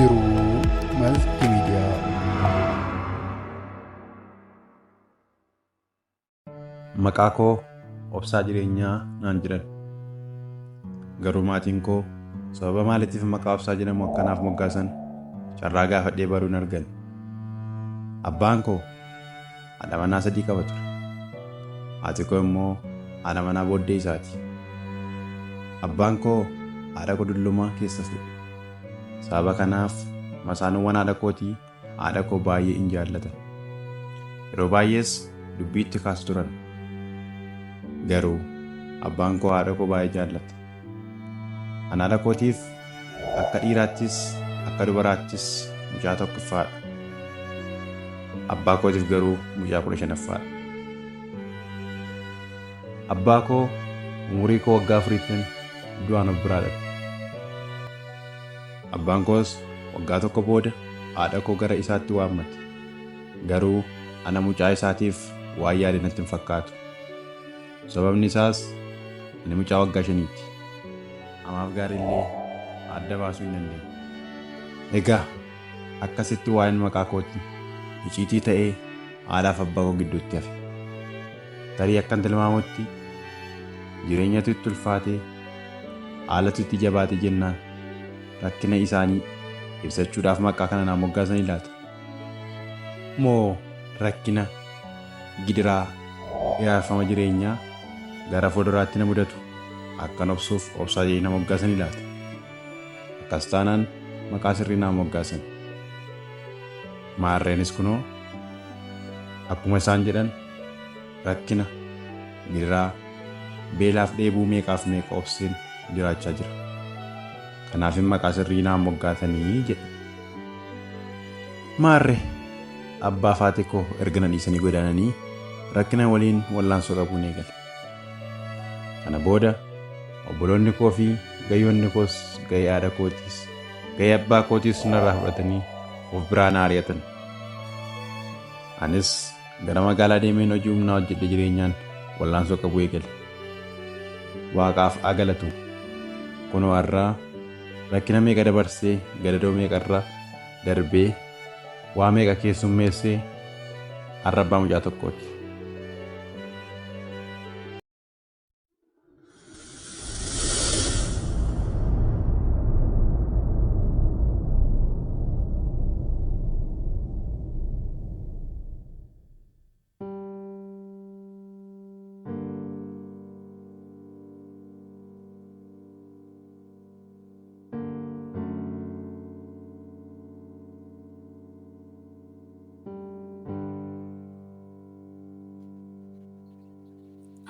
Jiruu Maltiimiidiyaa. Maqaa koo Obsaa Jireenyaa naan jedhan. Garuu maatiin koo sababa maaliitiif maqaa Obsaa jedhamu akkanaaf moggaasan carraa gaafadhee baruu hin arganne. Abbaan koo haadha manaa sadii qaba ture. Haati koo immoo haadha manaa booddee isaati. Abbaan koo haadha koo dullumaa keessa fuudhe. Sababa kanaaf masaanuuwwan haadha kootii haadha koo baay'ee in jaallatan. Yeroo baay'ees dubbii itti kaasu turan. Garuu abbaan koo haadha koo baay'ee jaallata. Ani haadha kootiif akka dhiiraattis akka dubaraattis mucaa tokkoffaadha. Abbaa kootiif garuu mucaa 15ffaadha. Abbaa koo umurii koo waggaa afuriittin du'aan of biraa dhabe. Abbaan koos waggaa tokko booda haadha koo gara isaatti waammate. Garuu ana mucaa isaatiif waan yaade natti hin fakkaatu. Sababni isaas ani mucaa waggaa shaniiti. Hamaaf gaariillee adda baasuu hin dandeenye. Egaa akkasitti waa'een maqaa kootii iciitii ta'ee haadhaaf abbaa koo gidduutti hafe. Tarii akkan tilmaamutti jireenyatu itti ulfaatee haalatu itti jabaate jennaan rakkina isaanii ibsachuudhaaf maqaa kana naa moggaasanii laata? Moo rakkina, gidiraa, hiraarfama jireenyaa gara fuulduraatti na mudatu akkan obsuuf obsaa jedhanii na moggaasanii laata? Akkas taanaan maqaa sirrii naa moggaasan. Maarreenis kunoo akkuma isaan jedhan rakkina, gidiraa, beelaaf dheebuu meeqaaf meeqa obseen jiraachaa jira. Kanaafin maqaa sirrii naa moggaasanii jedhe. Maarre abbaa fi haati koo erga na dhiisanii godaananii rakkina waliin wallaansoo qabuun eegale. Kana booda obboloonni koo fi gayyoonni koos ga'ee haadha kootiis ga'ee abbaa kootiis narraa fudhatanii of biraa na ari'atan. Anis gara magaalaa deemeen hojii humnaa hojjedhe jireenyaan wallaansoo qabuu eegale. Waaqaaf haa galatu. Kunoo har'aa rakkina meeqa dabarsee gadadoo meeqarra darbee waa meeqa keessummeessee har'a abbaa mucaa tokkooti.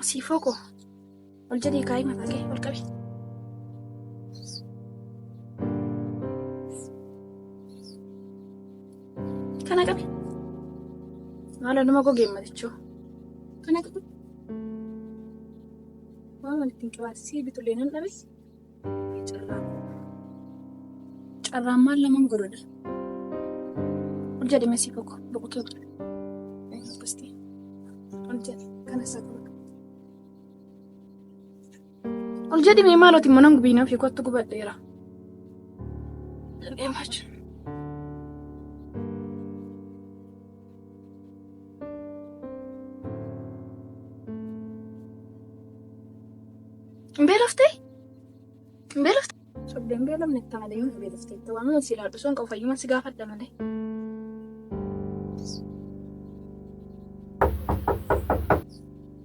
Siifoo koo ol jedhii kaa'ii mataa kee ol qabi. Kana qabi. Maaloo nama gogeen matichoo. Kana qabi. Waan ittiin qabaate sii bitullee nan dhabe. Carraan. Carraan maal naman godhudha. Ol jedhi mesii koko boqotee godha. Akkasitti. Ol jedhi kana isaa qaba. Ol jedhi mee maalooti mana gubiin ofii kottu gubadheera. Deemaa jiru. Hin beeloftee? Hin beeloftee? Sobdee hin beelofne itti malee hin beeloftee itti waan si ilaaltu sun qabu fayyuma si gaafadha malee.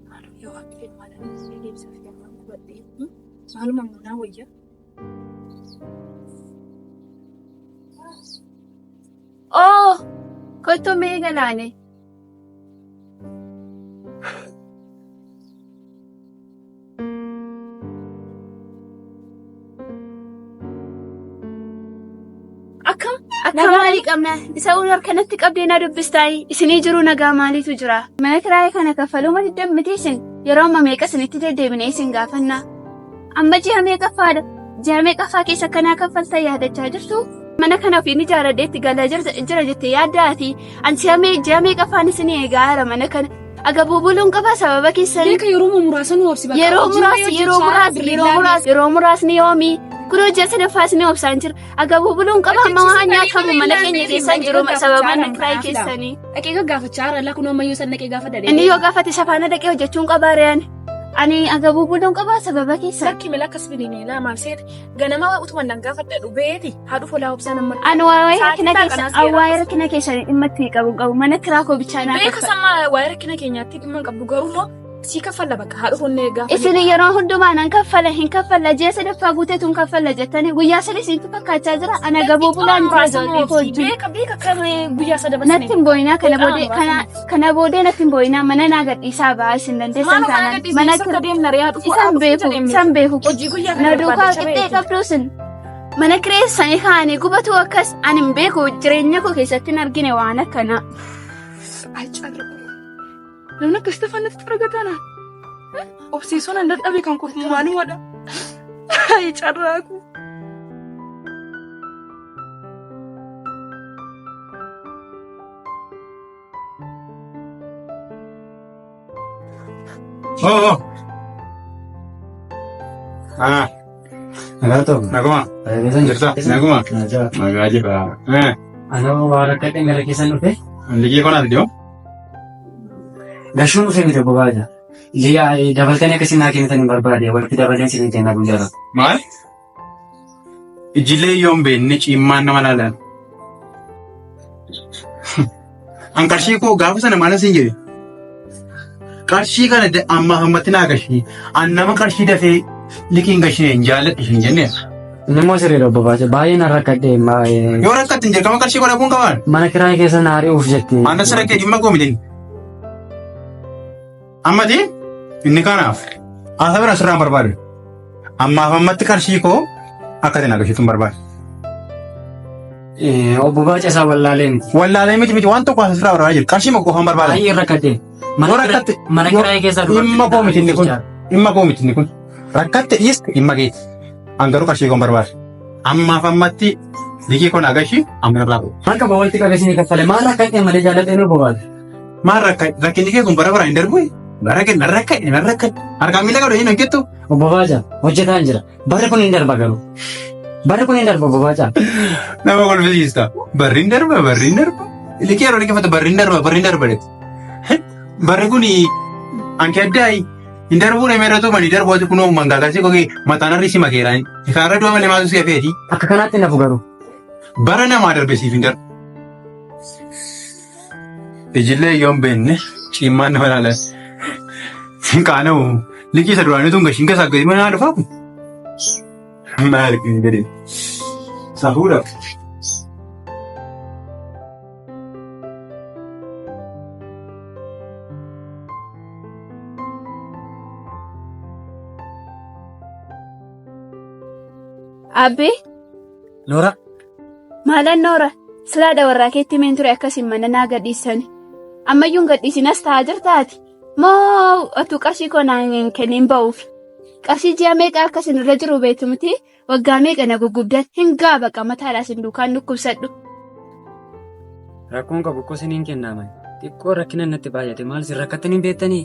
Maaloo yoo waaqni fedhe maal ani si deebisa fi amma gubadhee maaluma naa wayya. Oo, kottu mee galaane. Akkam? Akka maalii qabna? Isa uun harkanatti qabdee na dubbistaayi. Isinii jiru nagaa maaliitu jira? Mana kiraayii kana kaffaluu mati miti isin yeroo amma meeqa isinitti deddeebinee isin gaafanna. Amma ji'a meeqaffaadha? Ji'a meeqaffaa keessa akkanaa kaffaltan yaadachaa jirtu? Mana kana ofiin ijaaradhee itti galaa jira jettee yaadda ati. An ji'a meeqaffaan isin eegaa jira mana kana. Agabuu buluun qaba sababa keessanii. Beeka yeroo muraasa nu obsi bakka. Yeroo muraasa yeroo muraasa yeroo muraasa yeroo muraasni yoomi? Kunoo ji'a sadaffaa isin obsaan jira. Agabuu buluun qaba amma waan nyaatamu mana keenya keessa hin jiru sababa mana kiraayii keessanii. Dhaqee gaggaafachaa jira laa kunoo ammayyuu san dhaqee gaafa dadhee. Inni yoo gaafate safaana dhaqee hojjechuun qabaa re'an. Ani agabuu buluun qaba sababa keessan. Lakki mila akkas biniinee laa maal seete ganama utuma nan gaafadha dhubeeti haadhu folaa obsaan amma. Ani waa'ee rakkina Sa'aatii keessa kanaas waa'ee rakkina keessanii dhimma itti qabu hin qabu mana kiraa koo bichaa naa Beeka kaffala. sammaa waa'ee rakkina keenyaatti dhimma hin qabdu garuu immoo sii kaffalla bakka haadhu fonnee gaafa. Isin yeroo hundumaa nan kaffala hin kaffalla ji'a sadaffaa guuteetu hin kaffalla jettanii guyyaa sadii isinitti fakkaachaa jira ana gabuu bulaan jira zoonii koo wajjin. Beeka beeka kan guyyaa sada basne. Natti hin boo'inaa kana boodee Qaama kana kana boodee natti hin boo'inaa mana naa gadhiisaa ba'aa isin dandeessan Maal mana taanaan gadhiisee mana akka deemna re'aa dhufu isaan beeku isaan beeku Hojii guyyaa na kana duukaa barbaadachaa qixxee beeku. qabdu isin mana kireessanii kaa'anii gubatu akkas ani hin beeku jireenya koo keessatti hin argine waan akkanaa. Ay carra. Namni akkasitti afaan natti xaragataana. Obsiisuun an dadhabe kan kun maalumadha. Ay carraa koo. Oh, oh. Ah, Nagaa ta'u. naguma. Keessan Jirta, naguma. Nagaa. Nagaa jira. Eh, Anoo waa rakkadheen gara keessan dhufe. liqii konaati dhiyoo. Gashuun dhufe miti obbo Baaja. Liyaa dabaltanii akkasii naa kennitan hin barbaade walitti dabaleen isin kenna guyyaa tokko. Maal? Ijilee yoo hin beekne ciimmaan nama laalan. An qarshii koo gaafa sana maal siin jedhe? Qarshii kana amma ammatti naa gashii. An nama qarshii dafee liqiin gashine hin jaalladhu hin jenne. Inni immoo sirriidha obbo Baaja. Baay'ee na rakkadhe. Yoo rakkatte hin dirqama qarshii koo dhabuun qabaan. Mana kiraayii keessa na ari'uuf jetti. Anna sira kee dhimma koo miti. Ammati inni kanaaf haasa bira sirraan barbaadu. Ammaaf ammatti qarshii koo akka itti naa gashitu hin barbaadu. Obbo Baaca isaa wallaalee miti. Wallaalee miti miti waan tokko haasa sirraa barbaadaa jiru. Qarshii qofaan barbaada. Baay'ee rakkadhe. Yoo rakkatte Mana kiraayii keessa dhimma koo miti inni kun. Dhimma koo miti inni kun. Rakkatte dhiiste dhimma keeti. An garuu qarshii koo hin barbaadu. Ammaaf ammatti liqii koo naa gashi amma irraa bu'u. Maal qaba walitti qabee isinii kaffale maal rakkadhe malee jaalladheen obbo Baaca. Maal rakkinni kee kun bara baraan hin darbu? Bara kee nan rakkadhe nan rakkadhe. Harkaan miila qabda hin hojjettu. Obbo Baaca hojjetaan jira. Barri kun hin darba garuu. Barri kun hin darba obbo Baaca. Nama kolfisiista. Barri hin darba barri hin darba. Liqii yeroo liqeeffatu barri hin darba barri hin darba jetti. Barri kun anke addaayi. Hin darbuu nama irra tuumanii darbu ati kunoo mangaagaasii kogee mataan harri si makeeraan. Kaarra du'a malee maaltu si hafeeti? Akka kanaatti nafu garuu. Bara namaa darbe siif hin darbu. Ijillee yoo hin beekne ciimmaan nama ilaalan. Hin qaana'u. Liqii isa duraanii tun gashiin keessaa gadi mana dhufaa kun. Maal kun gadi. Safuudha. Abbee Noora. Maalan noora silaadha warraa keetti himeen ture akkasiin mana naa gadhiisani. Ammayyuu hin gadhiisin as taa'aa jirtaati. Moo otuu qarshii koo naan hin kennin ba'uuf. Qarshii ji'a meeqa akkasin irra jiru beektu miti waggaa meeqa na guggubdan hin gaaba qamataadhaa sin duukaan dhukkubsadhu. Rakkoon qabu akkoo isiniin kennaama. Xiqqoo rakkina natti baay'ate maal isin rakkattanii hin beektanii?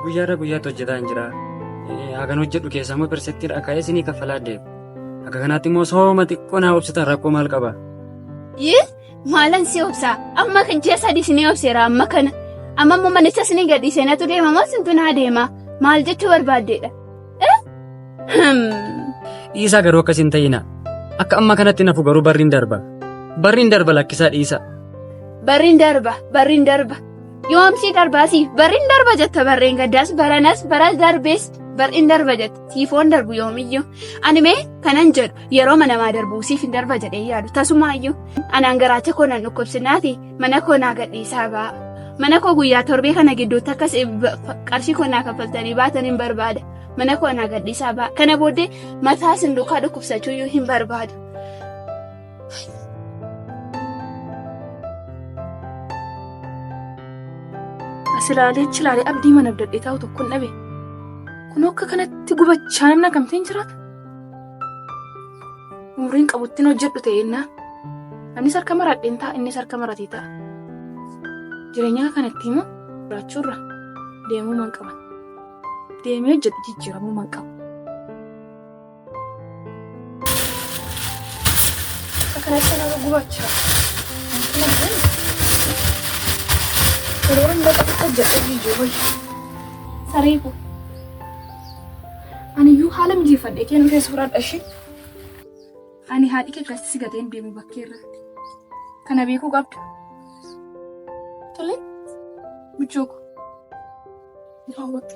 Guyyaarra guyyaatti hojjetaa hin jira. Hagan hojjedhu keessaa immoo persettiidha ka'ee isinii kaffalaa deema. Akka kanaatti immoo sooma xiqqoo naa obsitan rakkoo maal qaba? Yee maalan si obsaa amma kan ji'a sadii isinii obseera amma kana. Amma immoo manicha isinii gadhiisee natu deema moo isintu naa deema maal jechuu barbaaddeedha? Dhiisaa garuu akkas hin ta'ina. Akka amma kanatti nafu garuu barri hin darba. Barri hin darba lakkisaa dhiisa. Barri hin darba barri hin darba. Yoomsii darbaa siif barri hin darba jetta barreen gaddaas baranas bara darbees barri hin darba jetta siifoon darbu yoomiyyuu. Ani mee kanan jedhu yeroo manamaa darbu siif hin darba jedhee yaadu tasumaayyuu. Anaan garaacha koo nan dhukkubsinaati mana koo naa gadhiisaa ba'a. Mana koo guyyaa torbee kana gidduutti akkas qarshii koo naa kaffaltanii baatan hin barbaada. Mana koo naa gadhiisaa ba'a. Kana booddee mataa isin duukaa dhukkubsachuuyyuu hin barbaadu. As ilaalee achi ilaalee abdii mana abdadhee taa'u tokko hin dhabe. Kun akka kanatti gubachaa namni akkamtiin jiraata? Umriin qabuttiin hojjedhu ta'eennaa. Anis harka maradheen ta'a innis harka maratee ta'a. Jireenya kanatti immoo jiraachuurra deemuu man qaban. Deemee hojjedhu jijjiiramuu man qabu. Kanatti nama gubachaa. Yeroo hunda qabu hojjedha jijjiiruu wayya. Saree koo. Ani iyyuu haala mijeeffadhee kee dhufee suuraa ishee. Ani haadhi kee akkasitti si gatee hin deemu bakkee irratti. Kana beekuu qabda. Tole, michuu koo. Ni hawwatu.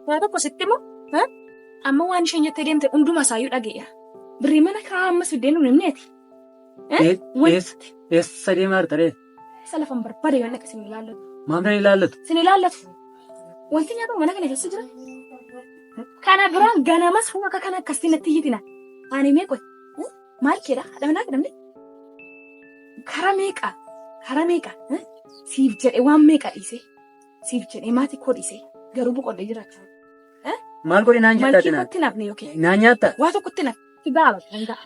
Waa tokko sitti himu amma waan isheen jettee deemte hunduma isaayyuu dhageera. Birrii mana kiraa ammas fiddee nu himneeti. Eessa deemaa jirta ree? Isa lafan barbaade yoo akka isin ilaallatu. Maaf na ilaallatu? Isin ilaallatu. Wanti nyaatamu mana kana keessa jira. Kana biraan ganamas akka kana akkasitti natti iyyitina. Ani mee qoy. Maal keedha? Haadha manaa jedhamne? Kara meeqa? Kara meeqa? Siif jedhee waan meeqa dhiise? Siif jedhee maatii koo dhiise? Garuu boqodhee jiraachuu. Maal godhe naan jettaa Malkii naan? kootti nafne yookiin Naan nyaatta? waa tokkotti nafne. Gaaba dhanga'a.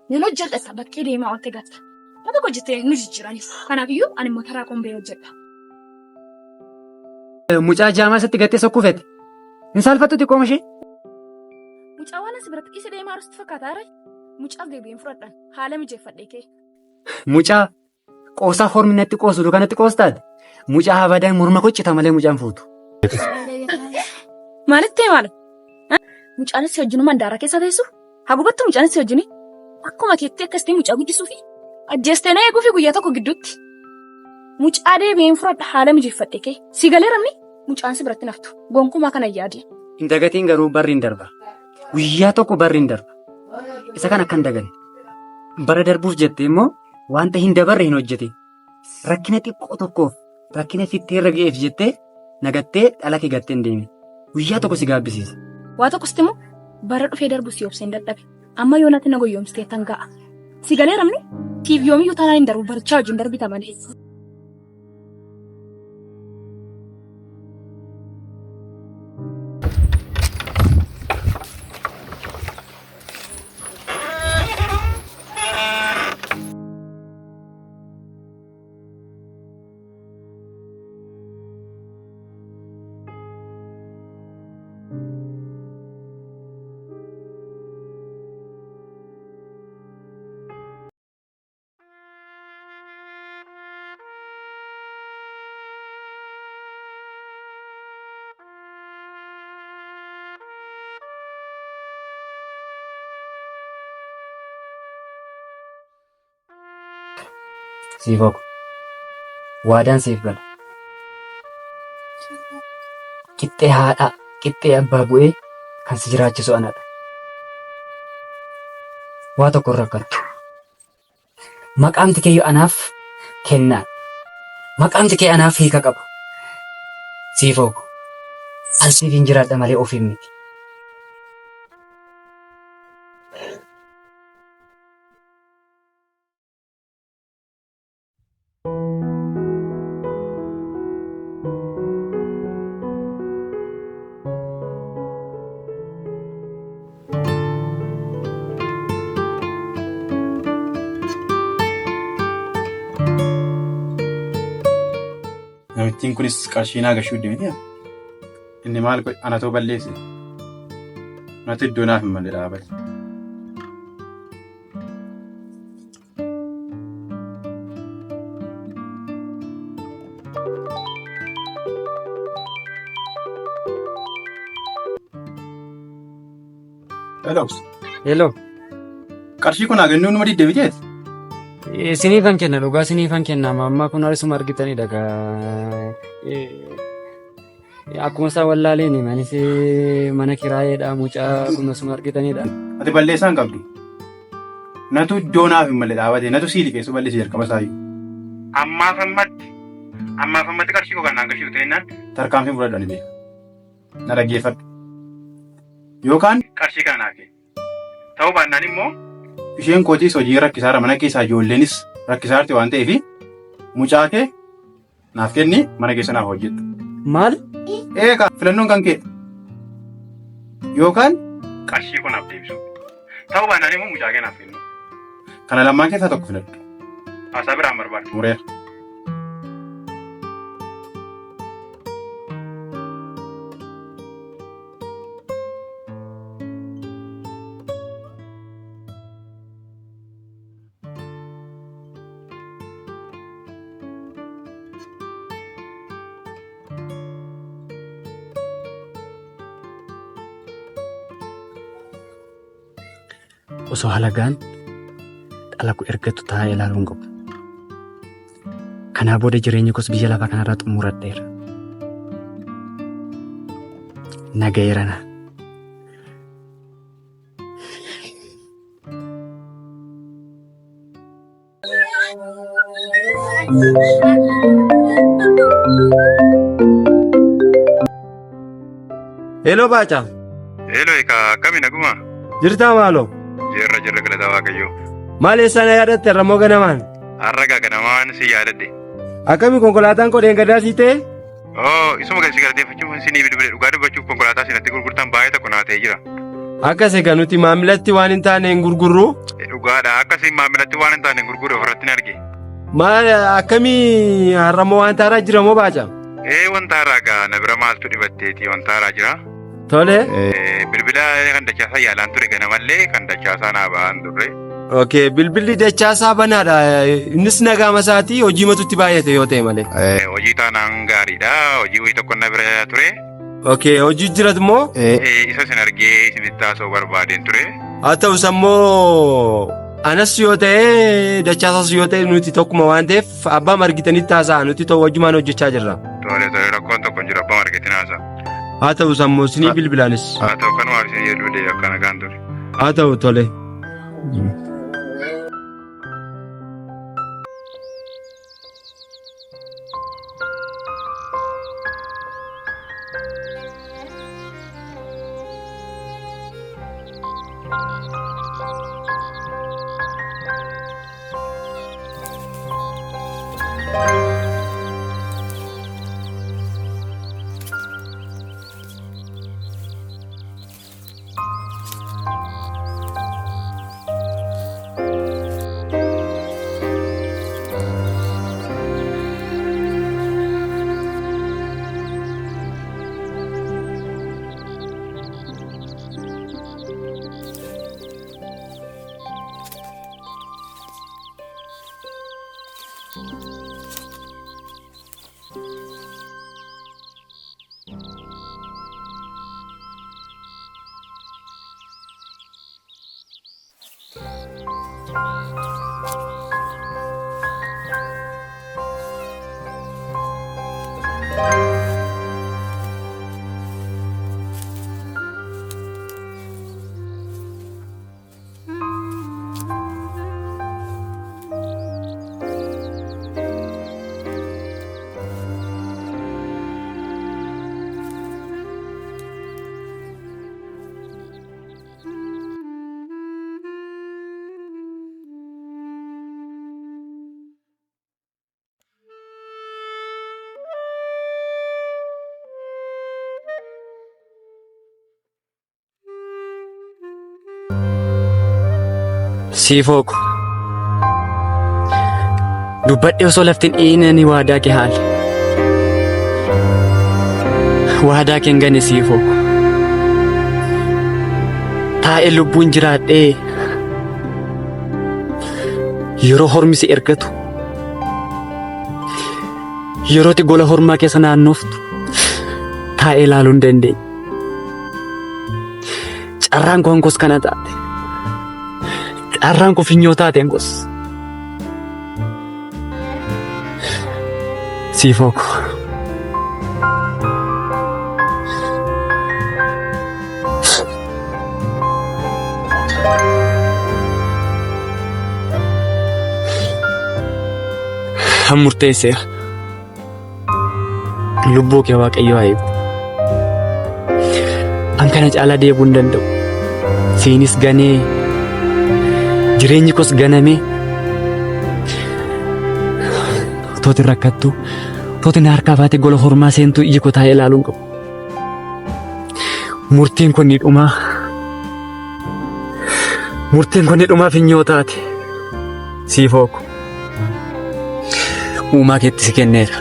Nan hojjedha bakkee deemaa olte gatta. Waa tokko hojjettee nu jijjiiraniif. Kanaafiyyuu ani immoo karaa koon ba'ee hojjedha. Mucaa jaamaa isatti gattee sokkuu feete. Hin saalfattu xiqqooma ishee? Mucaa waan as biratti dhiise deemaa jirutti fakkaata ara. Mucaa deebi'een fudhadhan haala mijeeffadhee kee. Mucaa qoosaa hormi natti qoosu duukaa natti qoostaati. Mucaa habadaan morma koccita malee mucaan fuutu. Maalitti maal? Mucaan si wajjin mandaara keessa teessu? Hagubattu mucaan si wajjin akkuma keetti akkasitti mucaa guddisuu fi ajjeestee na eeguu fi guyyaa tokko gidduutti. Mucaa deebi'een fudhadha haala mijeeffadhee kee. Si galeeramni mucaan si biratti naftu. Gonkumaa kana yaadi. Hin dagatiin garuu barri hin darba. Guyyaa tokko barri hin darba. Isa kan akka hin daganne. Bara darbuuf jettee immoo wanta hin dabarre hin hojjetin. Rakkina xiqqoo tokkoof rakkina fitteerra ga'eef jettee nagattee dhala kee gattee hin deemin. Guyyaa tokko si gaabbisiisa. Waa tokkosti immoo bara dhufee darbu si obseen dadhabe. Amma yoo natti na goyyomsitee tan ga'a. Si galeeramni siif yoomiyyuu taanaan hin darbu barichaa wajjin darbita malee. Siif ogu. Waadaan siif gala. Qixxee haadhaa, qixxee abbaa bu'ee kan si jiraachisu anadha. Waa tokko hin rakkattu. Maqaamti kee anaaf kennaa. Maqaamti kee anaaf hiika qaba. Siif ogu. An siif hin jiraadha malee ofiif miti. Namittiin kunis qarshii naa gashuu deemti. Inni maal godhe anatoo balleesse. Natu iddoo naaf hin malle dhaabate. Hello. Hello. Qarshii kun hagannu numa didde miti ati? Isiniifan kenna dhugaa isiniifan kenna amma kun isuma argitanidha gaa. Akkuma isaa wallaaleen anis mana kiraayeedha mucaa akkuma isuma argitanidha. Ati balleessaa hin qabdu. Natu iddoo naaf hin malle dhaabate natu sii liqeessu balleesse jalqaba isaayyuu. Ammaaf ammatti ammaaf ammatti qarshii koo kan naan gashitu ta'ennaan tarkaanfii fudhadhu ani beeka. Na dhaggeeffadhu. Yookaan qarshii kana naa kenni. Ta'uu baannaan immoo isheen kootiis hojii rakkisaara mana keessaa ijoolleenis rakkisaarti waan ta'eef mucaa kee naaf kenni mana keessa naaf hojjedhu. Maal? Eegaa filannoon kan keedha. Yookaan qarshii koo naaf deebisu. Ta'uu baannaan immoo mucaa kee naaf kennu. Kana lamaan keessaa tokko filadhu. Haasaa biraan barbaadu. Mureera. Osoo halagaan dhala koo ergatu taa'ee ilaaluu hin qabu. Kanaa booda jireenya koos biyya lafaa kanarraa xumuradheera. Nagayeera na. Hello Baaca. Hello ekaa akkami naguma? Jirtaa maaloo? Jirra jirra galataa Waaqayyoo. Maal eessaan na yaadatte har'a moo ganamaan? Har'a gaa ganamaan si yaadadhe. Akkami konkolaataan koo dheengaddaa sii ta'e? Oo isuma si galateeffachuuf isinii bilbile dhugaa dubbachuuf konkolaataa isin gurgurtan baay'ee tokko naa ta'ee jira. Akkas egaa nuti maamilatti waan hin taane hin gurgurru. Dhugaadha akka isin maamilatti waan hin taane hin gurgurre ofirratti hin arge. Maal akkamii har'a moo wanta haaraa jira moo Baaca? Ee wanta haaraa gaa na bira maaltu dhibatteeti wanta haaraa jira. Tole. Bilbila kan dachaasaa yaalaan ture ganamallee kan dachaasaa naa ba'aan turre. Okay, bilbilli dachaasaa banaadha. Innis nagaa masaatii hojii matutti baay'ate yoo ta'e malee. Hojii taanaan gaariidha. Hojii wayii tokko na bira ture. Okay, hojii jiratu moo? Isa isin argee isinitti haasa'uu barbaadeen ture. Haa ta'us ammoo anas yoo ta'e dachaasaas yoo ta'e nuti tokkuma waan ta'eef abbaa margitanitti haasa'a nuti ta'u wajjumaan hojjechaa jirra. Tole tole rakkoon tokko hin jiru abbaa margetti haasa'a. Haa ta'us ammoo isinii bilbilaanis. Haa ta'u kanumaaf isin jedhu akka nagaan ture. Haa ta'u tole. Siifoo ko. Dubbadhe osoo lafti hin dhiinani waadaa kee haale. Waadaa kee hin gane siifoo ko. Taa'ee lubbuun jiraadhee yeroo hormi si ergatu yerootti gola hormaa keessa naannoftu taa'ee ilaaluu hin dandeenye. Carraan koo kos kana taate. Carraan koo finyoo taateen kos. Siifoo ko. Han murteesseera. Lubbuu kee Waaqayyo haa eegu. An kana caalaa deebi'uu hin danda'u. Siinis ganee jireenyi koos ganamee tooti rakkattu tooti na harkaa baatee gola hormaa seentuu iji koo taa'ee ilaaluu hin qabu. Murtiin kun ni dhumaa. Murtiin kun ni dhumaa finyoo taate. Siifoo ko. Uumaa keetti si kenneera.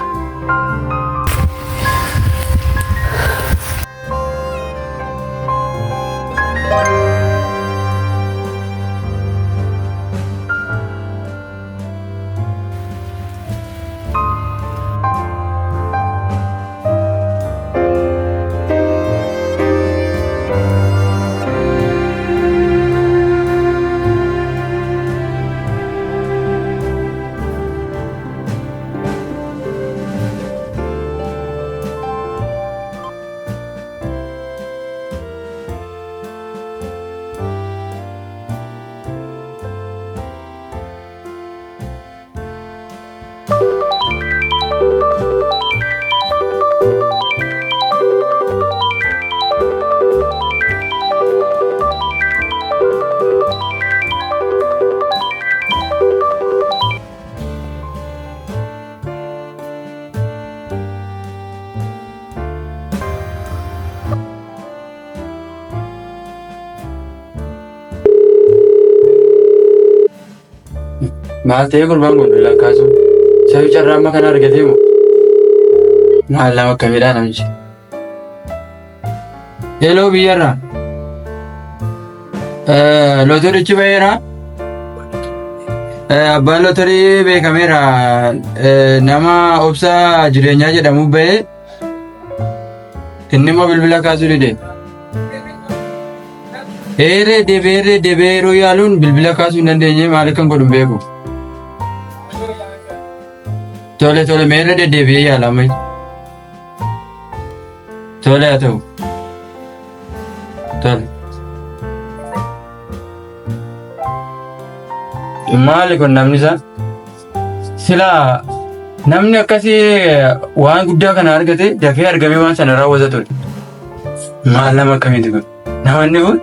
Maal ta'ee gurbaan kun bilbilaan kaasu? Sabii carraa amma kana argatee moo? Maal nama akkamiidhaa namichi? Heloo biyyarraa. Lotorichi ba'eera. Abbaan lotorii beekameera. Nama obsa jireenyaa jedhamu ba'ee inni immoo bilbila kaasuu dide. Eeree deebi'ee deebi'ee yeroo yaaluun bilbila kaasuu hin dandeenye maal akkan godhu hin beeku. Tole tole meerra deddeebi'ee yaala amma. Tole haa ta'u. Tole. Maali kun namni isaa? Silaa namni akkasii waan guddaa kana argate dafee argamee waan sana raawwata ture. Maal nama akkamiiti kun? Namoonni kun?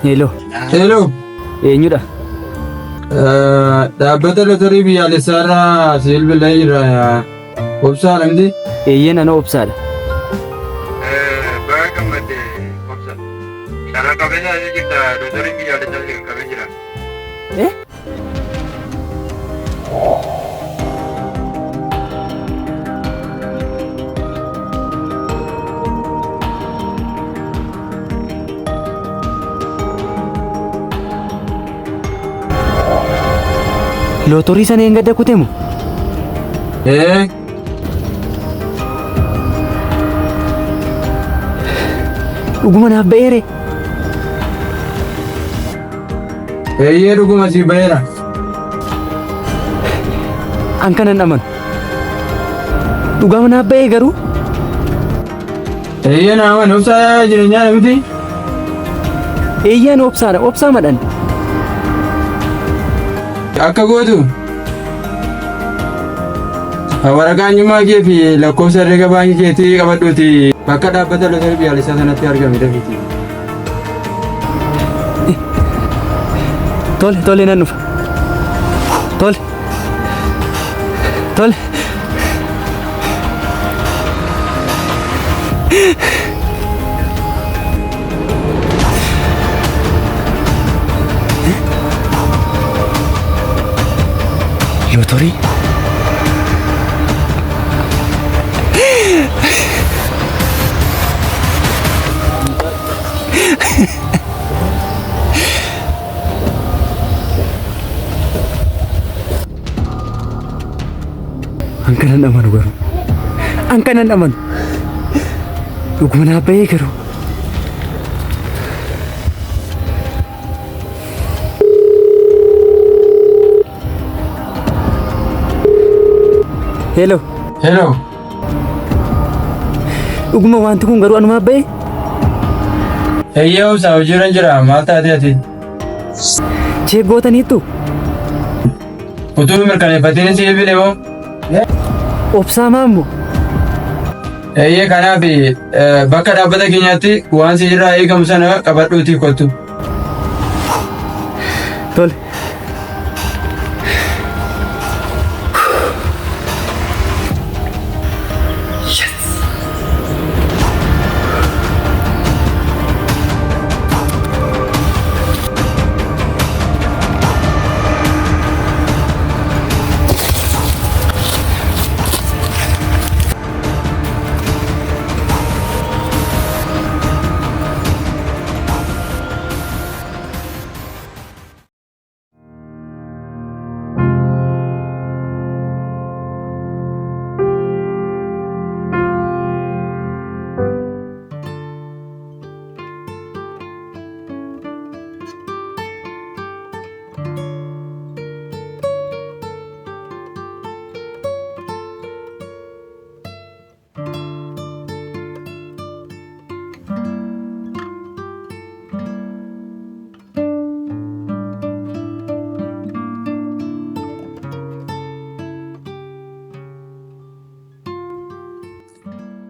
Hello. Hello. Eenyudha? Dhaabbata lotorii biyyaalessaa irraa si bilbilee jira. Obsaadha miti? Eeyyeen ana obsaadha. Baga gammadde obsa. Carraa qabeessa asii jirta lotoriin biyyaalessaa si qaqqabee jira. Eh? Lootorii sana hin gadda kutemu? Ee. Dhuguma naaf ba'eere. Eeyyee dhuguma sii ba'eera. An kanan amanu. Dhugama naaf ba'ee garuu. Eeyyee naa amanu obsaa jireenyaa miti. Eeyyaan obsaadha obsaa madhan. Akka gootu waraqaa eenyummaa kee fi lakkoofsa herrega baankii keetii qabadhuuti bakka dhaabbata lotarii biyyaalessaa sanatti argami dafiiti. Tole tole nan dhufa. Tole. Tole. Lootorii. An kanan amanu garuu. An kanan amanu. Dhuguma naaf ba'ee garuu. Hello. Hello. Dhuguma wanti kun garuu anumaaf ba'ee? Eeyyee obsaa hojiirra jira maal taatee ati? Cheek gootaniittu? Utuu mirkaneeffatiin si bilbile moo? Obsaa maammoo? Eeyyee kanaaf bakka dhaabbata keenyaatti waan si irraa eegamu sana qabadhuutii kottu. Tole.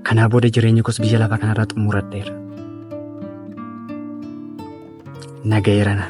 Kanaa booda jireenya koos biyya lafaa kanarraa xumuradheera. Nagayeera na.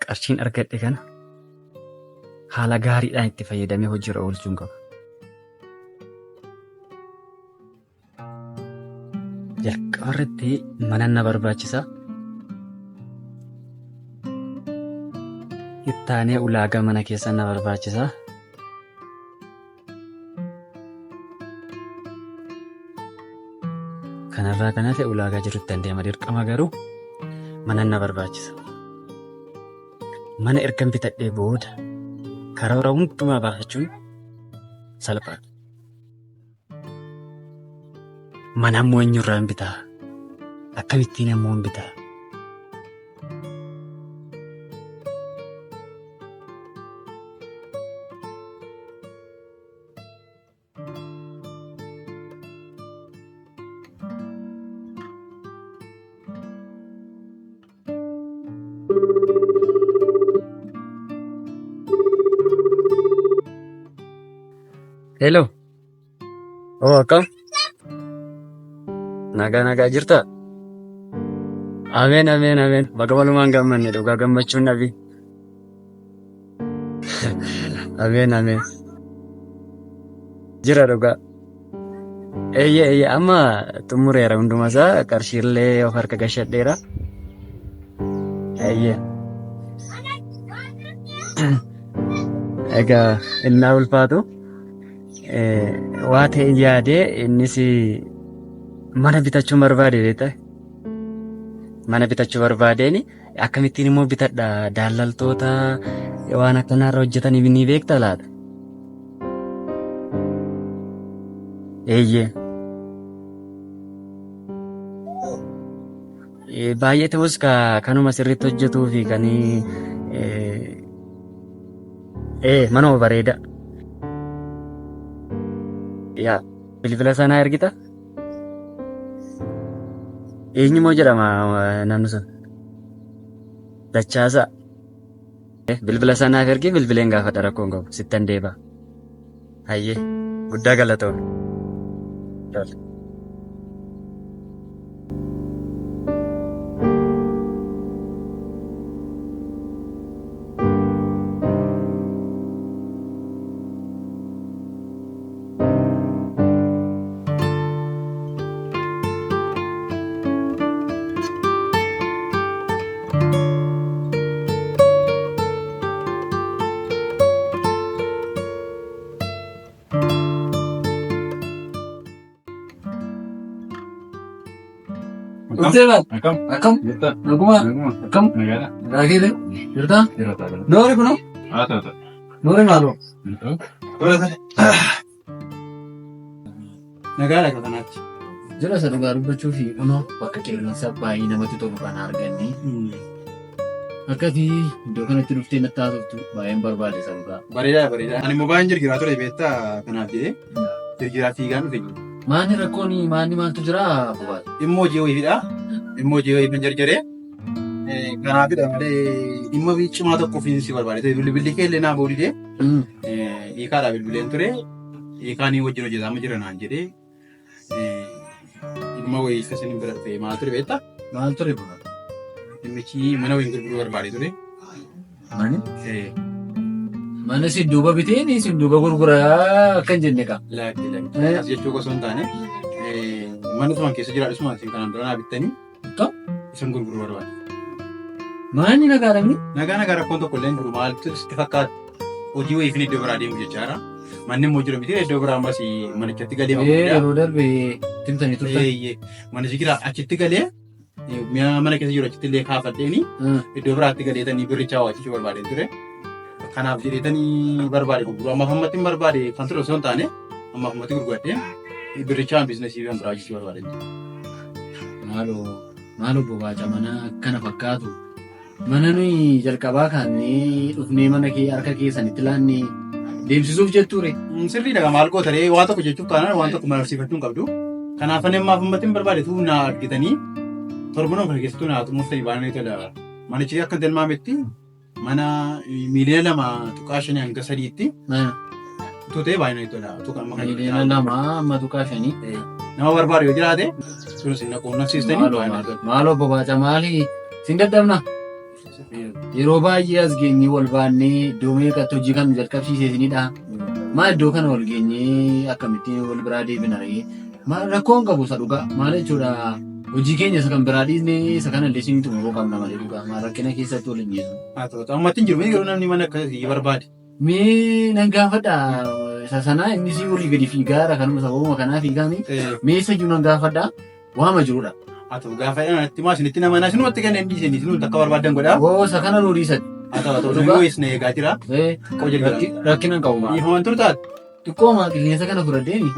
Qarshiin argadhe kana haala gaariidhaan itti fayyadamee hojiirra oolchuun qaba. Jalqaba irratti mana na barbaachisa. Ittaanee ulaagaa mana keessa na barbaachisa. Kanarraa kan hafe ulaagaa jirutti an deema dirqama garuu mana na barbaachisa. Mana ergan bitadhee booda karoora hundumaa baafachuun salphaadha. Mana ammoo eenyurraan bitaa? Akkamittiin ammoo hin bitaa? Hello. Oh, akkam? Nagaa nagaa jirtaa? Ameen ameen ameen. Baga walumaan gammanne dhugaa gammachuun dhabi. Ameen ameen. Jira dhugaa. Eeyyee eeyyee amma xumureera hunduma isaa qarshiillee of harka gashadheera. Eeyyee. Egaa innaa ulfaatu waa ta'e yaadee innis mana bitachuu barbaade beektaa? Mana bitachuu barbaadeen akkamittiin immoo bitadha daallaltoota waan akkanaarra hojjetan ni beektaa laata? Eeyyee. Baay'ee ta'us kanuma sirriitti hojjetuu fi kan manuma bareeda. Yaa bilbila sanaa ergita? Eenyumoo jedhama namni sun? Dachaasaa. Bilbila sanaaf ergi bilbileen gaafadha rakkoon qabu sittan deeba. Hayyee guddaa galatoomi. Tole. Dhuftee baal? Akkam? Akkam? Jirta? Naguma? Naguma. Akkam? Nagaadha? Nagaa keetii? Jirtaa? Jira ta'a. Noori kunoo? Haa ta'u ta'u. Noori maaloo? Nagaadha akka kanaatti. Jira isa dhugaa dubbachuu fi kunoo bakka qilleensa baay'ee namatti tolu kana arganne. Akka ati iddoo kanatti dhuftee natti haasoftu baay'een barbaade isa dhugaa. Bareedaa bareedaa. Ani immoo baay'een jirgiraa ture beektaa kanaaf jedhee jirgiraa fiigaan dhufe. Maanni rakkoon maanni maaltu jira bobaata? Dhimma hojii wayiidha. Dhimma hojii wayii kan jarjaree. Kanaafidha malee dhimma cimaa tokko ofiin si barbaade. Bilbilli kee illee naa boodidee. Hiikaadha bilbileen ture. Hiikaan wajjin hojjetaa jira naan jedhee. Dhimma wayii akkasiin bira dhufe maal ture beektaa? Maal ture bobaata? Dhimmichi mana wayiin gurguruu barbaade ture. Mani? Mana sin duuba biteen sin duuba gurguraa akka hin jenne qaba. Lakki lakki. Akkas jechuu osoo hin taane mana tuman keessa jiraadhu suma isin kanaan dura naa bittanii isin gurguruu barbaade. Maanni nagaa namni? Nagaa nagaa rakkoon tokko illee hin jiru maaltu sitti fakkaata? Hojii wayiifin iddoo biraa deemu jechaadha. Manni immoo jiru miti iddoo biraa ammas manichatti galee Ee yeroo darbe timtanii turtan. Manichi jira achitti galee Mi'a mana keessa jiru achitti illee kaafadheeni iddoo biraatti galeetanii birrichaa waachachuu barbaadeen ture. Kanaaf jedheetanii barbaade gurguruu. Ammaaf ammatti hin barbaade kan ture osoo hin taane ammaaf ammatti gurguradhee birrichaan biizinasii kan biraa hojjechuu barbaadeen ture. Maaloo maaloo bobaaca mana akkana fakkaatu. Mana nuyi jalqabaa kaannee dhufnee mana kee harka keessanitti laannee deemsisuuf jettuure. Sirriidha maal goota ree waa tokko jechuuf taanaan waan tokko mararsiifachuu hin qabdu. Kanaaf ani ammaaf ammatti hin barbaade tuu naa argitanii torbanuma kana keessattuu naa xumurtanii baananii tola. Manichi akka tilmaametti mana miiliyoona 2.5 hanga 3tti utuu ta'e baay'inaan tola. Utuu kan amma kana Miiliyoona 2 hamma tuqaa 5. Nama barbaadu yoo jiraate sunis hin quunnamsiistanii baay'inaan tola. Maaloo bobaaca maali? Sin dadhabna. Yeroo baay'ee as geenyee wal baannee iddoo meeqatti hojii kan nu jalqabsiise isinidha. Maal iddoo kana wal geenyee akkamittiin wal biraa deebina ree? Maal rakkoo hin qabu isa dhugaa. Maal jechuudha hojii keenya isa kan biraa dhiisnee isa kana illee isinii xumuruu qabna malee dhugaa. Maal rakkina keessatti wal hin geessu. Haa ta'u ammatti hin jiru garuu namni mana akkasii barbaade. Mee nan gaafadha isa sanaa inni sii olii gadi fiigaara kanuma sababuma kanaa fiigaami. Mee isa iyyuu nan gaafadha waama jirudha. Haa ta'u gaafa itti maa isinitti nama naa isinumatti kanneen dhiisanii isinumatti akka barbaadan godhaa. Oo isa kana nuu dhiisati. Haa ta'u haa ta'u nama isin eegaa jira. Qofa jira. Rakkina hin qabu maa. Dhiifaman turtaati. Xiqqooma qilleensa kana fudhadheeni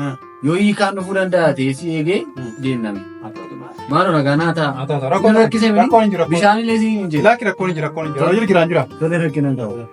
yoo hiikaan dhufuu danda'a ta'ee si eegee deemname. Maaloo nagaa naa ta'a. Rakkoon rakkise miti. Rakkoon hin jiru. Bishaan illee si hin jiru. Lakki rakkoon hin jiru rakkoon hin jiru. Jira jiraan jira. Tole rakkina hin qabu.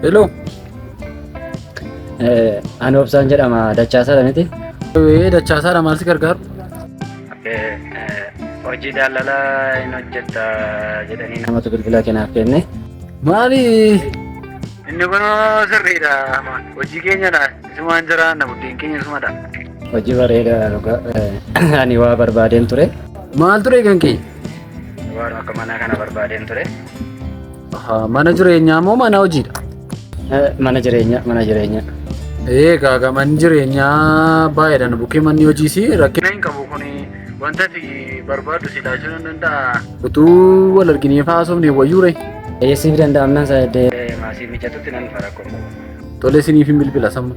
Hello. Ani Obsaan jedhama Dachaasaadha miti. Dachaasaadha maal si gargaaru? Hojii daldalaa hin hojjetta jedhanii namatu bilbila kanaaf kenne. Maali? Inni kun sirriidha. Hojii keenyadha. Isumaan jiraanna buddeen keenya isumadha. Hojii bareedaa dhugaa. Ani waa barbaadeen ture. Maal ture kan kee? Waan akka mana kana barbaadeen ture. Mana jireenyaa moo mana hojiidha? Mana jireenyaa mana jireenyaa. Egaa manni jireenyaa baay'eedha nu bukkee manni hojiis rakkina hin qabu kun wanta ati barbaaddu si laachuu nan danda'a. Utuu wal arginee haasofne wayyuure. Eessiif danda'amnaan sa maasii mijatutti nan dhufa rakkoo hin qabu. Tole isiniif hin bilbila samma.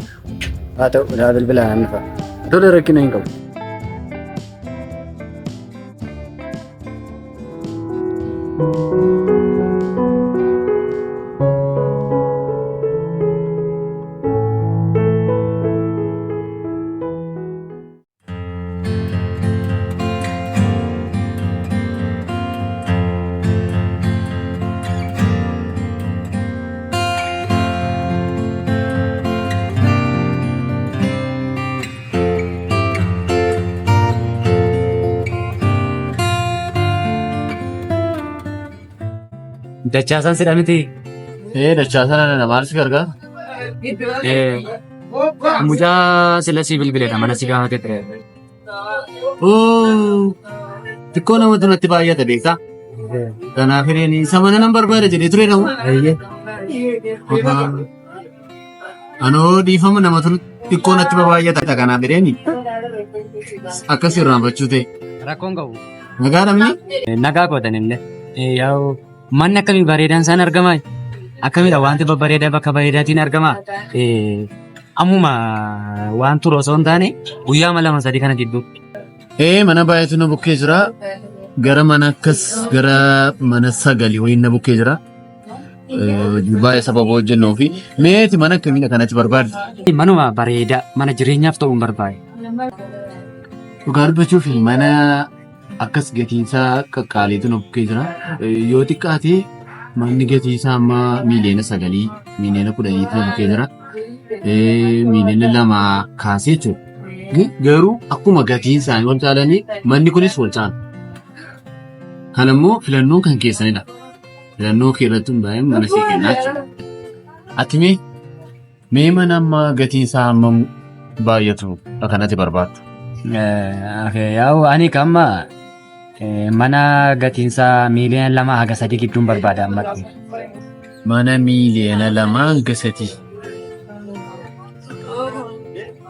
Haa ta'u naa bilbila nan dhufa. Tole rakkina hin qabu. Dachaasaan sidha miti. Dachaasaan ana maal si gargaara? Mucaa sila si bilbileedha mana si gaafate ture. Xiqqoo namatu natti baay'ata beektaa? Kanaaf hireen isa mana nan barbaada jedhee ture namu. Anoo dhiifama namatu xiqqoo natti baay'ata kanaaf hireen akkas irraanfachuu ta'e. Rakkoon qabu. Nagaa dhabni? Nagaa gootan illee. Yaa'u manni akkamii bareedaan isaan argamaa? Akkamidha wanti babbareedaa bakka bareedaatiin argamaa? Ammuma waan turu osoo hin taane guyyaa 2 3 kana gidduu. Mana baay'eetu na bukkee jira. Gara mana akkas gara mana 9 wayii na bukkee jira. Hojii baay'ee sababa hojjennuu fi meeti mana akkamiidha kanatti barbaadde? Manuma bareedaa mana jireenyaaf ta'uun barbaade. Dhugaa dubbachuuf mana akkas gatiinsaa qaqqaaliitu na bukkee jira. Yoo xiqqaate manni gatiinsaa amma miiliyoona 9 miiliyoona 10tu na bukkee jira. Miiliyoona 2 kaasee jechuudha. Garuu akkuma gatiin isaanii wal caalanii manni kunis wal caala. Kan immoo filannoon kan keessanidha. Filannoo kee irratti hundaa'ee mana sii kennaa jechuudha. Ati mee mana amma gatiin isaa hammam baay'atu kanatti barbaaddu? Yaa'u ani kamma mana gatiinsaa miiliyoona 2 haga 3 gidduun barbaada ammatti. Mana miiliyoona 2 hanga 3.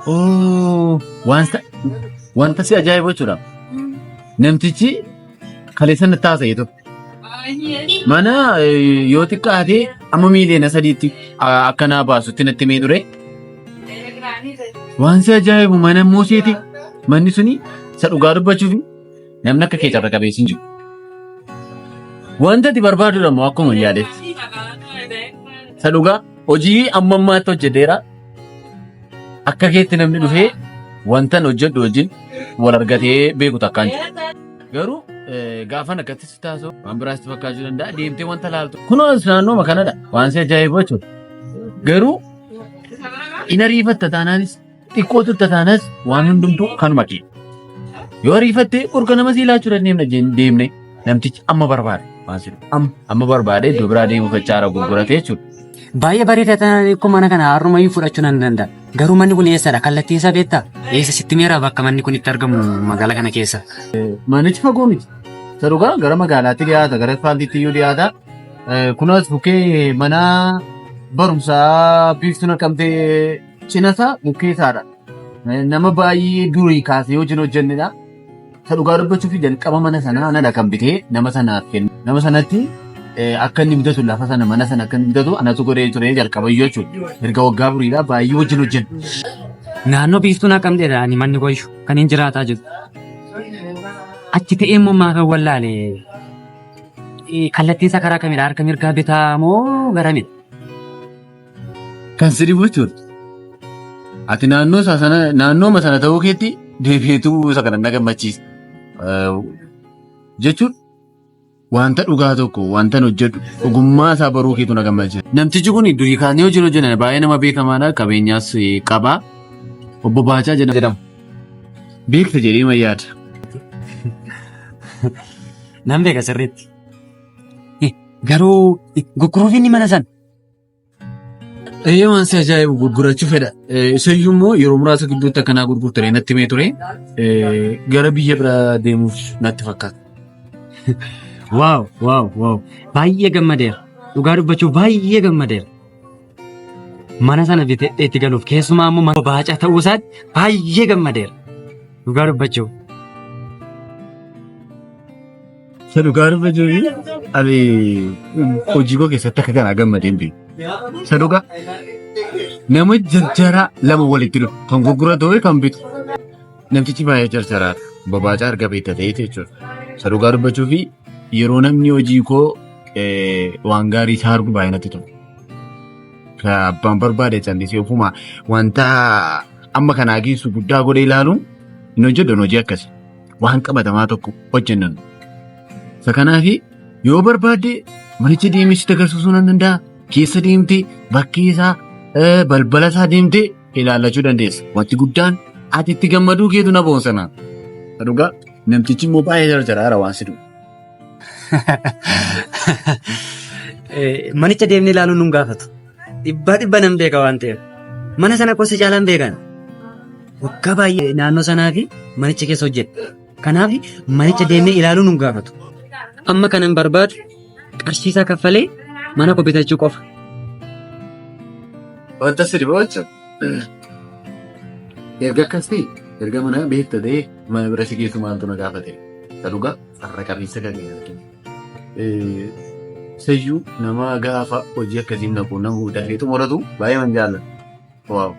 Oo, wanta si ajaa'ibu jechuudha. Namtichi kaleessa natti haasa'e tokko. Mana yoo xiqqaate amma miiliyoona 3tti akka naa baasutti natti himee ture. Waan si ajaa'ibu mana muuseeti. Manni suni isa dhugaa dubbachuuf namni akka kee carra qabeessi hin jiru. Wanta ati barbaadudha immoo akkuma yaadetti. Isa dhugaa hojii amma ammaatti hojjeteera. Akka keetti namni dhufee wanta hojjedhu wajjin wal argatee beeku takkaan jiru. Garuu gaafan akkatti si taasisu waan biraas si fakkaachuu danda'a, deemtee wanta laaltu. Kunoo as naannooma kanadha waan si ajaa'ibu jechuudha. Garuu in ariifatta taanaanis, xiqqoo turta taanas, waan hundumtuu kanuma kee. Yoo ariifatte qorka nama sii laachuu dandeemna deemne namtichi amma barbaade waan si amma barbaade iddoo biraa deemuu fachaara gurgurate jechuudha. Baay'ee bareeda taanaan kun mana kana har'umayyuu fudhachuu nan danda'a. Garuu manni kun eessadha? Kallattii isaa beektaa? Eessa sitti meera bakka manni kun itti argamu magaalaa kana keessa? Manichi fagoo miti. Isa dhugaa gara magaalaatti dhiyaata, gara asfaaltiitti iyyuu dhiyaata. Kunis bukkee mana barumsaa Biiftuu Naqamtee cinasaa bukkee isaadha. Nama baay'ee durii kaasee hojiin hojjennedha. Isa dhugaa dubbachuuf jalqaba mana sanaa anadha kan bitee nama sanaaf kenne. Nama sanatti akka inni bitatu, lafa sana, mana sana akka inni bitatu anatu godhee ture jalqaba iyyuu jechuudha. Erga waggaa 4dha baay'ee wajjin hojjenna. Naannoo Biiftuu Naqamteedha ani manni koyyuu kan hin jiraataa jiru. Achi ta'ee immoo maafan wallaale, kallattiin isaa karaa kamidha? Harka mirgaa bitaa moo garamidha? Kan si dhibu jechuudha. Ati naannoo isaa sana, naannooma sana ta'uu keetti deebi'eetu isa kana na gammachiisa. Jechuun wanta dhugaa tokko wanta hojjedhu ogummaa isaa baruu keetu na gammachiisa. Namtichi kun durii kaanee hojii hojjetan baay'ee nama beekamaadha. Qabeenyaas qaba. Obbo Baacaa jedhama. Beekta jedhee ma yaada. Nan beeka sirriitti. Garuu gurguruuf inni mana sana. Ee, waan si ajaa'ibu gurgurachuu fedha. Isayyuu immoo yeroo muraasa gidduutti akkanaa gurgurtare natti himee ture. Gara biyya biraa deemuuf natti fakkaata. Wow, wow, wow! Baay'ee gammadeera. Dhugaa dubbachuuf baay'ee gammadeera. Mana sana bitee itti galuuf, keessumaa immoo mana Baacaa ta'uu isaatti baay'ee gammadeera. Dhugaa dubbachuuf. Isa dhugaa dubbachuuf ani hojii koo keessatti akka kanaa gammadee hin beeku. Isa dhugaa nama jarjaraa lama walitti dhufu, kan gurguratu fi kan bitu. Namtichi baay'ee jarjaraadha. Babaacaa arga beekta ta'eeti jechuudha. Isa dhugaa dubbachuu fi yeroo namni hojii koo waan gaarii isaa argu baay'ee natti tola. Abbaan barbaade callisee ofuma wanta amma kanaa geessu guddaa godhee ilaaluun hin hojjedhu hojii akkasii. Waan qabatamaa tokko hojjennan. Isa kanaaf yoo barbaadde manicha deemee sitti agarsiisuu nan danda'a. Keessa deemtee bakkee isaa, balbala isaa deemtee ilaallachuu dandeessa. Wanti guddaan ati itti gammaduu keetu na boonsana. Dhugaa namtichi immoo baay'ee jarjaraara waan si dhufu. Manicha deemnee ilaaluun nun gaafatu. Dhibbaa dhibba nan beeka waan ta'eef. Mana sana qosa caalaan beekan. Waggaa baay'ee naannoo sanaa fi manicha keessa hojjedha. Kanaaf manicha deemnee ilaaluun nun gaafatu. Amma kanan barbaadu qarshii isaa kaffalee mana koo bitachuu qofa. Wanta si dhibu jechuudha. Erga akkas ta'e, erga mana beekta ta'e, mana bira si geessu maaltu na gaafate? Isa dhugaa farra qabeessa kan ta'e argina. Sayyuu nama gaafa hojii akkasiin naqu nama dafee xumuratu baay'ee man jaalladha. Wow!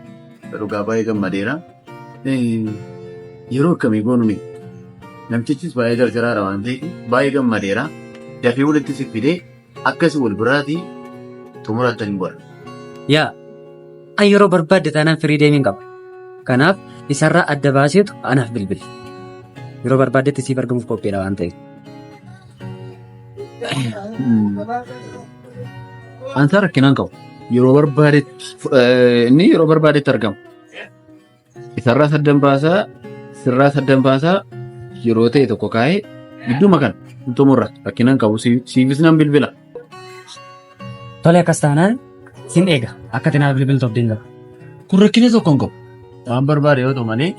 Isa dhugaa baay'ee gammadeera. Yeroo akkamii goonu mee? Namtichis baay'ee jarjaraadha waan ta'eef baay'ee gammadeera. Dafee walitti si fidee akkasii wal biraatii xumurattan hin godha. Yaa, an yeroo barbaadde taanaan firii deemiin qaba. Kanaaf isarraa adda baaseetu anaaf bilbili. Yeroo barbaaddetti siif argamuuf qophiidha waan ta'eef. Ansaa rakkinaan qabu. Yeroo barbaadetti inni yeroo barbaadetti argama. Isarraa saddan baasaa, sirraa saddan baasaa, yeroo ta'e tokko kaa'ee gidduma kana xumurra, rakkinaan qabu, siifis nan bilbila. Tole, akkas taanaan sin eega. Akka ati naaf bilbiltu abdiin qaba. Kun rakkina tokko hin qabu. Waan barbaade yoo ta'u malee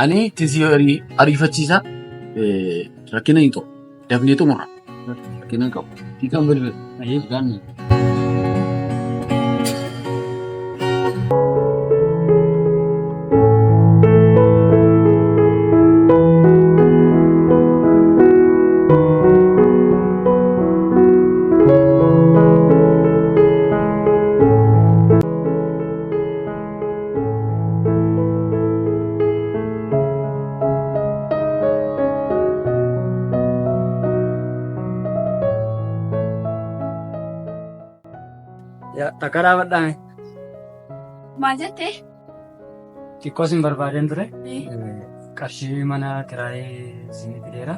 Ani ittiin ariifachiisa rakkina hin qabu. Dafnee xumura. Rakkina hin qabu. Hiikan bilbila. Gaanni. Takka dhaabadhaame. Maal jettee? Xiqqoo sin barbaadeen ture. Qarshii mana kiraayee isinii fideera.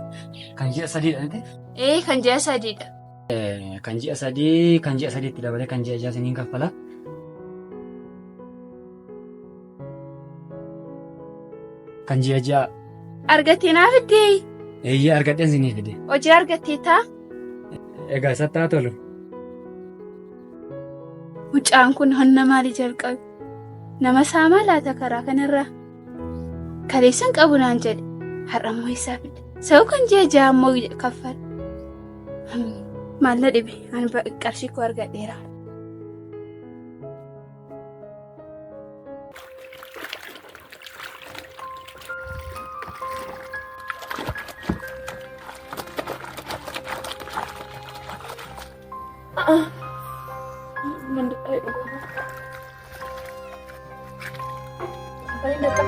Kan ji'a sadiidha miti? Ee kan ji'a sadiidha. Kan ji'a sadii kan ji'a sadiitti dabalee kan ji'a ja'a isiniin kaffala. Kan ji'a ja'a. Argattee naa fiddee? Eeyyee argadheen isinii fide. Hojii argattee taa? Egaa isatti haa tolu. Mucaan kun honna maalii jalqabe? Nama saamaa laata karaa kanarraa? Kaleessan qabu naan jedhe. Har'a immoo isaa fide. Sa'u kan ji'a ja'a immoo kaffala. Maal na dhibe? Ani qarshii koo argadheera.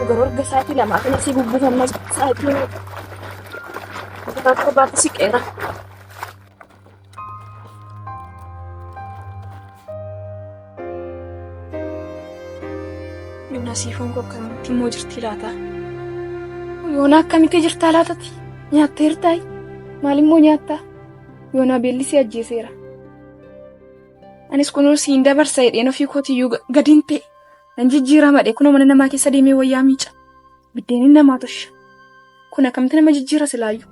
Garuu erga sa'aatii lamaa kana si bubbufamma sa'aatii torbaatti siqeera. Yoona siifoon koo akkamitti immoo jirti laata? Yoona akkamitti jirta laatati? Nyaatteertaayi? Maalimmoo nyaattaa? Yoona beelli si ajjeeseera. Anis kunoo siin dabarsa jedheen ofii kootiyyuu gadiin ta'e. Nan jijjiirama dhee kunoo mana namaa keessa deemee wayyaa miica. Biddeenin namaa tosha. Kun akkamitti nama jijjiira silaayyuu?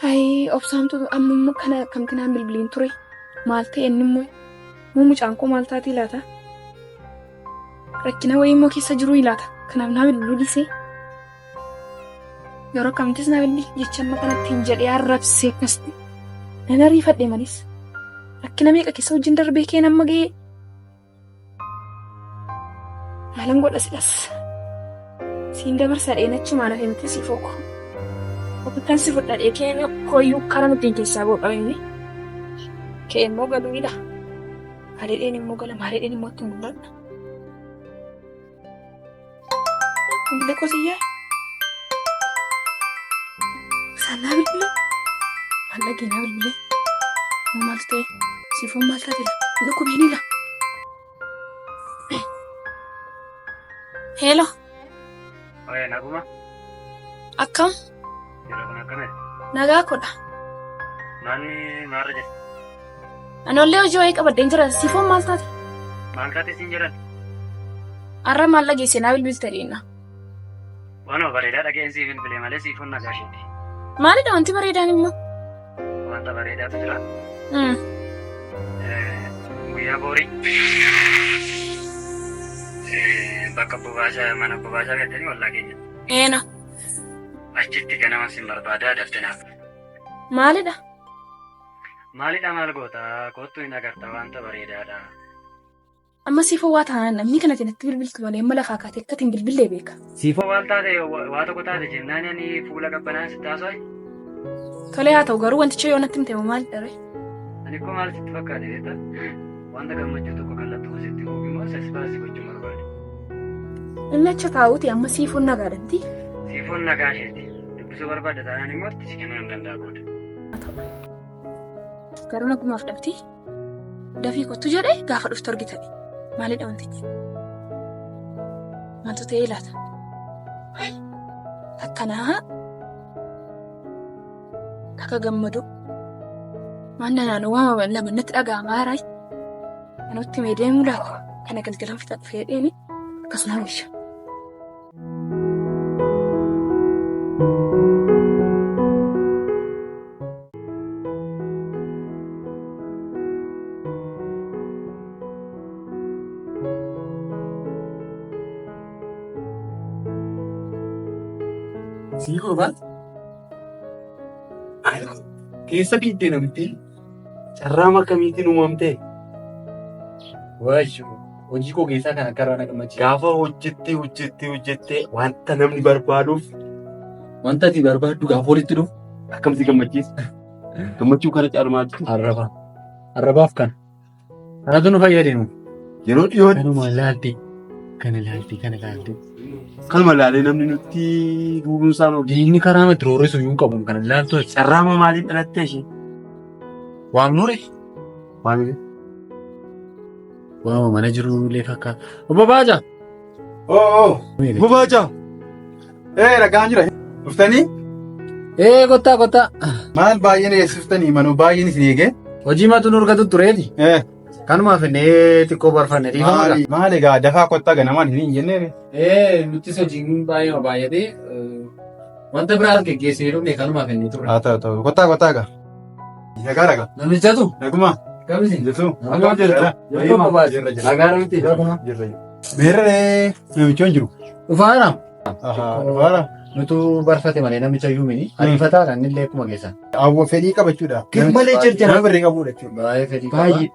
Hayi obsaamtu amma kana akkamitti naan bilbiliin ture? Maal ta'e inni immoo? Moo mucaan koo maal taatee laata? Rakkina wayii immoo keessa jiruu laata? Kanaaf naa bilbiluu dhiisee? Yeroo akkamittis naa bilbili jecha amma kanatti hin jedhee arrabsee akkasitti. Nan ariifadhe malees. Rakkina meeqa keessa wajjin darbee kee nama ga'ee? Maalan godha silas. Siin dabarsa dheen achumaan hafe miti siif oku. Ofittan si fudhadhee kee kooyyuu karaa nuti keessaa boo qabeenye. Kee immoo galuudha. Maaliidheen immoo gala maaliidheen immoo ittiin mul'adha. Bilbila qosiyyaa. Isaan naa bilbilee. Maal dhagee naa bilbilee. Moo maaltu ta'e? Siifoon maal taate la? Hin dhukkubeenii la? Heelo. Oye, naguma. Akkam? Yeroo kun akkamidha? Nagaa kodha. Manni maalirra jirti? Ani hojii wayii qabadheen jira. Siifoon maal taate? Maal taate siin jedhan? Har'a maal dhageesse naa bilbilte dheena. Waanuma bareedaa dhageen siif bilbilee malee siifoon nagaa isheeti. Maalidha wanti bareedaan immoo? Wanta bareedaatu jira. Guyyaa boorii. Bakka bobaasaa mana bobaasaa galtanii ollaa keenya. Eena. Achitti ganama sin barbaadaa dafte naaf. Maalidha? Maalidha maal goota? Kottu hin agarta wanta bareedaadha. Amma siifoo waa taanaan namni kana natti bilbiltu malee amma lafaa kaatee akka ittiin bilbillee beeka. Siifoo waan taate waa tokko taate jennaan ani fuula qabbanaan sitti haasa'e. Tolee haa ta'u garuu wanticha yoo natti himte maal dha? Ani koo maal sitti fakkaate beektaa? Wanta gammachuu tokko kallattuu sitti himuuf immoo saspaasii gochuu barbaade. Inni achi taa'uuti amma siifoon nagaadhanti. Siifoon nagaa isheeti. Dubbisuu barbaadda taanaan immoo itti si kennuu hin danda'a booda. Garuu nagumaaf dhabti. Dafii kottu jedhee gaafa dhuftu argitani. Maalidha wantichi? Maaltu ta'ee laata? Akkanaa akka gammadu waan naannoo waamaman lama natti dhaga'amaa jira. Kanutti mee deemuu laata? Kana galgalan fixadhu fedheeni akkasuma wayya. Sii koo maal? Keessa fiiddee namitti. Carraama akkamiitiin uumamte? Wayyoo hojii koo keessaa kan akka irraa na gammachiisa. Gaafa hojjettee hojjettee hojjettee wanta namni barbaaduuf Wanta ati barbaaddu gaafa walitti dhufu. Akkam si gammachiisa? Gammachuu kana caalu maaltu? Arraba. Arrabaaf kana. Kanatu nu fayyade nu. Yeroo dhiyootti. Kanuma ilaalti. Kana ilaalti kana ilaalti. Kanuma ilaalee namni nutti duubuun isaa nu. Diinni karaa mati roorrisu iyyuu hin qabu kana ilaaltu. Carraama maaliin dhalattee ishee? Waamnure? Waamne. Waama mana jiru illee fakkaata. Obbo Baajaa. Oo. Obbo Baajaa. Ee ragaan jira. Dhuftanii? Ee kottaa kottaa. Maal baay'een eessiftanii manuu baay'een isin eegee? Hojii matu nu argatu tureeti. Kanumaaf innee xiqqoo barfanne dhiifama. Maali maal egaa dafaa kottaa ganamaan hin jennee? Ee nuttis hojiin baay'ee baay'atee wanta biraas geggeessinee dhufne kanumaaf innee turre. Haa ta'u ta'u kottaa kottaa egaa. Nagaa ragaa. Namichatu. Naguma. Kamisi. Jirtu. Akkam jirtu? Jirra jirra. Nagaa namti. Jirra jirra. Meerree namichi hin jiru. Dhufaara. Dhufaara. Nutu barfate malee namicha iyyuu mini. Ariifataadha inni illee akkuma keessan. Awwa fedhii qabachuudha. Malee jarjara. Nama birrii qabuudha jechuudha. Baay'ee fedhii qaba. Baay'ee.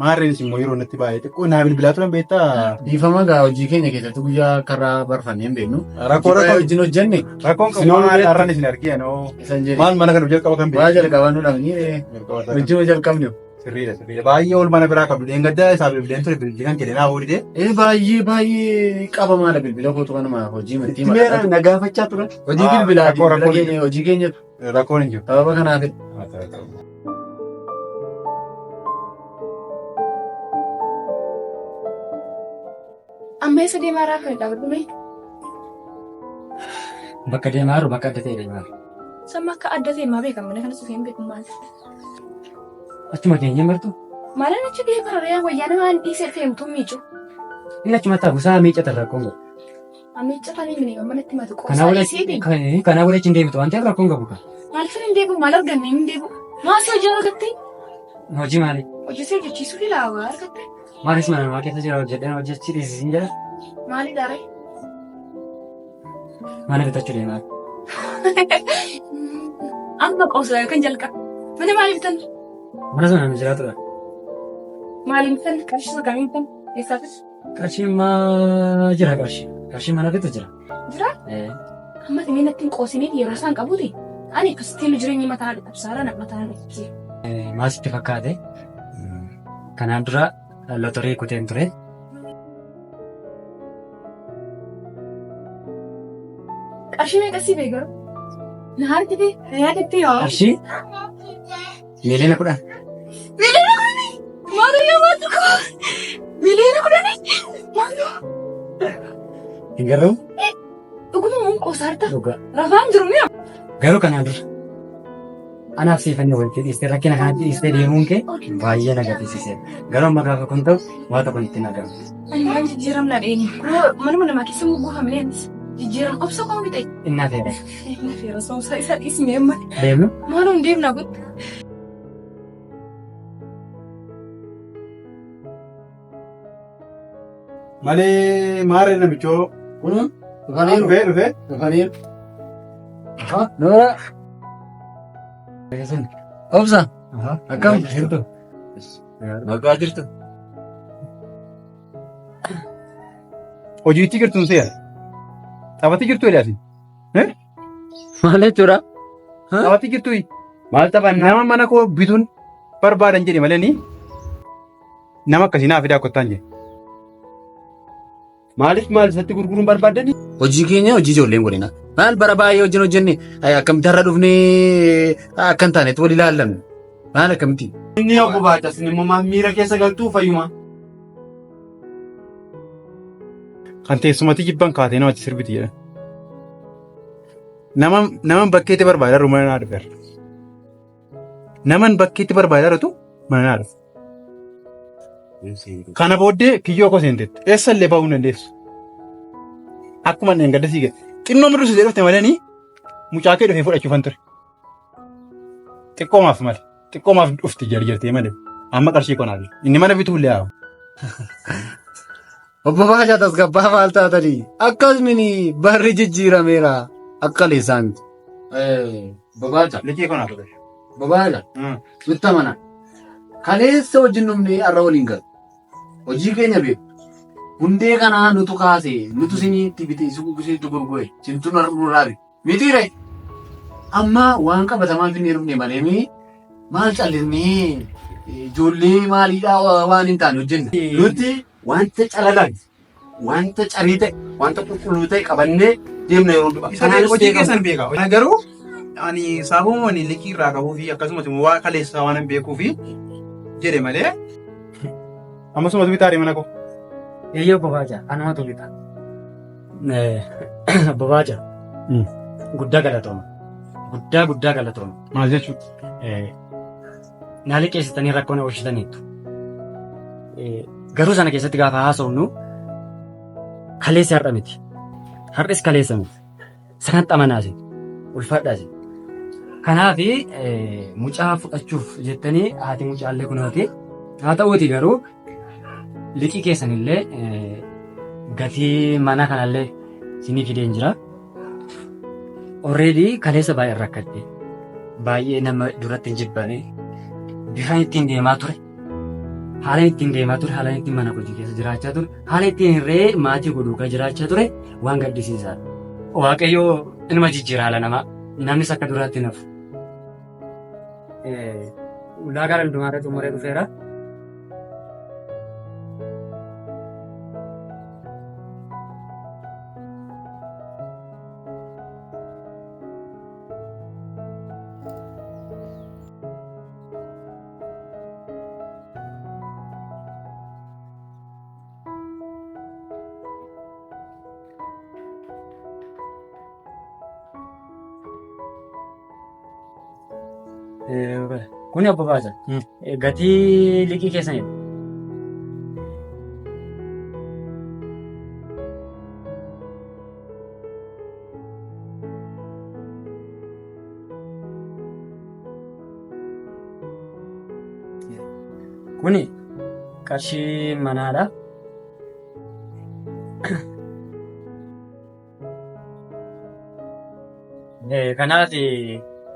Maarreenis immoo yeroo natti baay'ee xiqqoo naa bilbilaa turan beektaa. Dhiifama gaa hojii keenya keessatti guyyaa karaa barfannee hin beeknu. Rakkoo Hojii rakkoo wajjin hojjenne. Rakkoon qabu maal har'aan isin argee noo. Isan jedhe. Maal mana kana jalqaba kan beeku. Waa jalqabaa nu dhabnii. Hojii jalqabne. Sirriidha sirriidha. Baay'ee ol mana biraa qabdu. Dheengaddaa isaa bilbileen ture bilbilli kan jedhe naa oolidee. Ee baay'ee baay'ee qabamaadha bilbila kootu kanuma hojii miti. Itti meera na gaafachaa turan. Hojii bilbilaa Rakkoo bilbila rakkoon keenya hojii keenya Rakkoon hin jiru. sababa kanaaf. Amma eessa deemaa irraa kan dhaabadhu mee? Bakka deemaa jiru bakka adda ta'e deemaa jiru. Samma akka adda ta'e maa beekan mana kanas dhufee hin beeku maal. Achuma keenya martu. Maalaan achi gahee barariyaa wayyaa nama an dhiisee feemtuu miicu. Inni achuma taa'u isaa miiccata rakkoon qabu. Miiccatanii mini manatti matu Kanaa qoosaa wal dhiiseeti. kanaa wal achi hin deebitu waan ta'eef rakkoon qabu kan. Maaliif hin deebi'u maal arganne hin deebi'u. Maasii hojii argatte? Hojii maali? Hojii si hojjechiisuu fi laawaa argatte? Maalis mana namaa keessa jira hojjedheen hojjechii dhiisisiin jedha. Maali daaree? Mana bitachuu deemaa. Amma qoosaa kan jalqabe. Mana maaliif bitan? Mana sana nama jiraatudha. Maaliin bitan? Qarshii isa kamiin bitan? Eessaafis? Qarshiin maa jira qarshii. Qarshiin mana bitu jira. Jira? Amma timee natti hin qoosiniif yeroo isaan qabuuti. Ani akkasitti jireenya mataa dhukkubsaara na mataa dhukkubsee. Maal sitti fakkaate? Kanaan dura lotorii kuteen ture. Qarshii meeqa sii bee garuu? Na harkite na yaadatte yoo. Qarshii 10,000,000. 10,000,000? Maaloo yaa maatu koo? 10,000,000? Maaloo? Hin garuu? Dhuguma mun qoosaarta? Dhugaa. Rafaan jiru mi'a. Garuu kanaan dura anaaf siifannoo walitti dhiistee rakkina kanatti dhiistee deemuun kee baay'ee na gaddisiiseera. Garuu amma gaafa kun ta'u waa tokko itti hin argamu. Ani waan jijjiiramna dheeni. Manuma namaa keessa mugguufamne anis. Jijjiiram obsa koo miti. Innaa feera. Inni feera soomsa isa dhiisnee amma. Deemnu? Maaloo hin deemnaa guutu. Malee maarree namichoo. Kun dhufaniiru. Dhufee dhufee. Dhufaniiru. Noora. Obsa. Akkam jirtu? Nagaa jirtu. Hojiitti jirtuun seera. Taphatti jirtu Eliyaasi. Maal jechuudha? Taphatti jirtu. Maal taphanna? Nama mana koo bituun barbaadan jedhe malee ni nama akkasii naa fidaa kottaan jedhe. Maaliif maal isatti gurguruun barbaaddani? Hojii keenya hojii ijoolleen godhina. Maal bara baay'ee wajjin hojjenne akkamitti har'a dhufnee akka hin taanetti wal ilaallamne. Maal akkamitti? Inni obbo Baacas immoo maaf miira keessa galtuu fayyuma. Kan teessumatti jibban kaatee namatti sirbiti jedhan. Nama naman bakkeetti barbaadaa mana naa dhufeera. Naman bakkeetti barbaadaa jirutu mana naa dhufe. Kana booddee kiyyoo koo seentetti. Eessa illee ba'uu hin dandeessu. Akkuma inni gadda sii gad. Xinnoo mirru sidee dhufte malee mucaa kee dhufee fudhachuufan ture. Xiqqoomaaf malee. Xiqqoomaaf dhufti jarjartee malee. Amma qarshii konaaf. Inni mana bituu illee haa. Obbo Baashaa tasgabbaa maal taatanii? Akkasumini barri jijjiirameera. Akka kaleessaa miti. Babaaja. Liqii kanaaf godhe. Babaaja. Nutti amana. Kaleessa wajjin dhumnee har'a waliin galu. Hojii keenya beeku. Hundee kanaa nutu kaase nutu isinitti bite isinitti gurgure isintu nurraa bite. Mitiire amma waan qabatamaa finnee dhufne malee mee maal callisnee ijoollee maaliidhaa waan hin taane hojjenna. Nuti wanta calalaan, wanta carii ta'e, wanta qulqulluu ta'e qabannee deemna yeroo hundumaa. Isa beeku hojii keessan beeka. Garuu ani sababuma ani liqii irraa qabuu fi akkasumas immoo waa kaleessaa waan hin beekuu fi jedhe malee. Ammasumatu bitaare mana koo. Eeyyee Bobaaja anumatu bita. Bobaaja guddaa galatooma. Guddaa guddaa galatooma. Maal jechuudha? Naa liqeessitanii rakkoo na oolchitaniittu. Garuu sana keessatti gaafa haasofnu kaleessa har'a miti. Har'is kaleessa miti. Sanatti amanaasi. Ulfaadhaasi. Kanaaf mucaa fudhachuuf jettanii haati mucaallee kunooti. Haa ta'uuti garuu liqii keessanillee gatii mana kanallee isinii fideen jira. Already kaleessa baay'ee rakkadhe. Baay'ee nama duratti hin jibbame. Bifaan ittiin deemaa ture. Haala ittiin deemaa ture, haala ittiin mana hojii keessa jiraachaa ture, haala ittiin hirree maatii koo duukaa jiraachaa ture waan gaddisiisaadha. Waaqayyo inuma jijjiira haala namaa. Namnis akka duraatti hin hafu. Ulaagaa hundumaa irra xumuree dhufeera. Kuni obbo Baasa. Gatii liqii keessanidha. Kuni qarshii manaadha. Kanaaf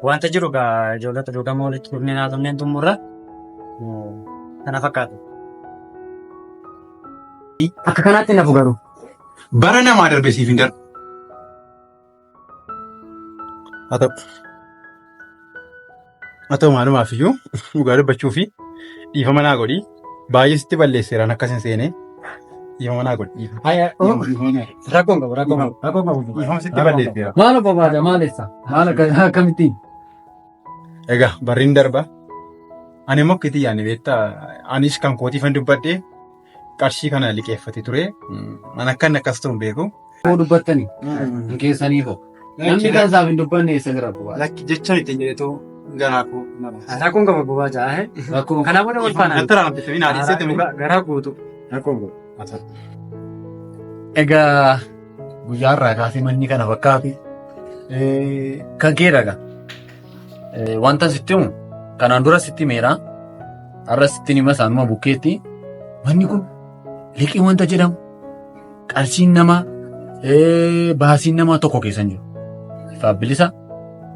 wanta jiru egaa ijoollota duukaa walitti dhufnee haasofneen xumurra. Kana fakkaata. Akka kanaatti nafu garuu. Bara namaa darbe siif hin darbu. Haa ta'u. Haa ta'u maalumaaf iyyuu dhugaa dubbachuu fi dhiifama naa godhi. Baay'ee sitti balleesseeraan akkas hin seene. Dhiifama naa godhi. Rakkoon qabu rakkoon qabu rakkoon qabu. Dhiifama sitti balleesseera. Maal obbo Baada maal eessa? Maal akkamittiin? Egaa barriin darba. Ani immoo akka itti yaadne beektaa anis kan kootiifan dubbadhee qarshii kana liqeeffate ture. An akka inni akkas ta'u hin beeku. Koo dubbattani hin keessanii hoo. Namni kan isaaf hin dubbanne eessa jira abbaa? Lakki jecha ittiin jedhetu garaa koo nama. Rakkoon qaba gubaa ja'a. Rakkoo Kanaa booda wal faana. Natti raamte naa dhiiseeti miti. Garaa guutuu. Rakkoon qabu. Egaa guyyaa irraa kaasee manni kana fakkaate kan kee dhaga. Wanta sitti himu kanaan dura sitti himeera. Har'a sitti hima isaanuma bukkeetti. Manni kun liqii wanta jedhamu qarshiin namaa baasiin namaa tokko keessa hin jiru. Ifaaf bilisa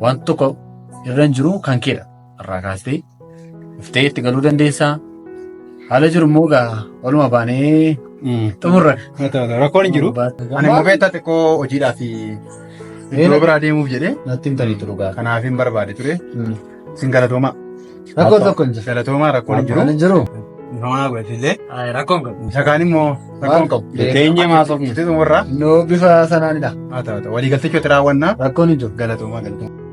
waan tokko irra hin jiru kan keedha. Irraa kaastee dhuftee itti galuu dandeessaa. Haala jiru immoo egaa oluma baanee xumurra. Rakkoon hin jiru. Ani immoo beektaa xiqqoo hojiidhaaf iddoo biraa deemuuf jedhee. Natti himtanii turu gaa. Kanaaf hin barbaade ture. Isin galatoomaa. Rakkoo tokko hin jiru. Galatoomaa rakkoon hin jiru. Rakkoon hin jiru. Dhiifama godhatillee. Rakkoon qabu. Isa kaan immoo rakkoon qabu. Teenyee maasofni. Itti xumurraa. Noo bifa sanaanidha. Haa ta'u waliigalticha itti raawwannaa. Rakkoon hin jiru. Galatoomaa galatoomaa.